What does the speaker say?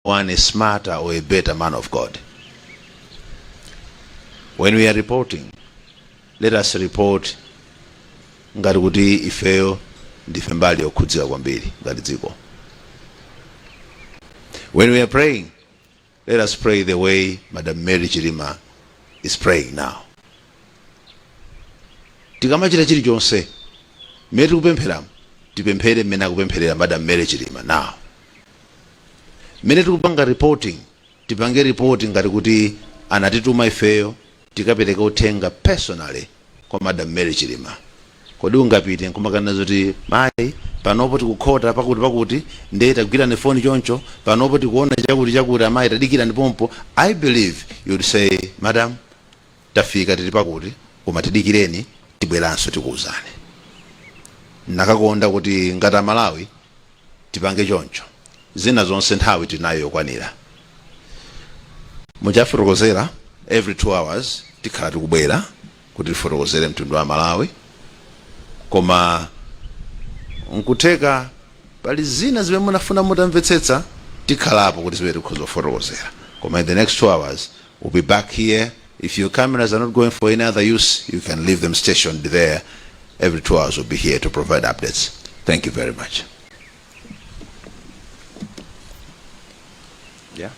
One a smarter or a better man of God. When we are reporting, let us report ngati kuti ifeyo ndife mbali yokhudzika kwambiri ngati dziko. When we are praying, let us pray the way Madam Mary Chilima is praying now. Tikamachita chilichonse, mmene tikupempheramo, tipemphere mmene akupempherera Madam Mary Chilima now. Mmene tikupanga reporting, tipange report ngati kuti anatituma ifeyo tikapereka uthenga personally kwa Madam Mary Chilima. Kodi ungapite nkumakanena zoti, "Mayi, panopo tikukhota pakuti pakuti, ndiye tagwirani foni choncho, panopo tikuona chakuti chakuti, amayi, tadikirani pompo"? I believe you'd say, "Madam, tafika, tili pakuti, koma tidikireni, tibweranso tikuwuzani." Nakakonda kuti ngati Amalawi tipange choncho. Zina zonse nthawi tinayo yokwanira. Muchafotokozera, every 2 hours tikhala tikubwera kuti tifotokozere mtundu wa Malawi, koma nkutheka pali zina zimene munafuna mutamvetsetsa, tikhalapo kuti zimene tikhoza kufotokozera. Koma in the next 2 hours we'll be back here. If your cameras are not going for any other use, you can leave them stationed there. Every 2 hours we'll be here to provide updates. Thank you very much. Yeah.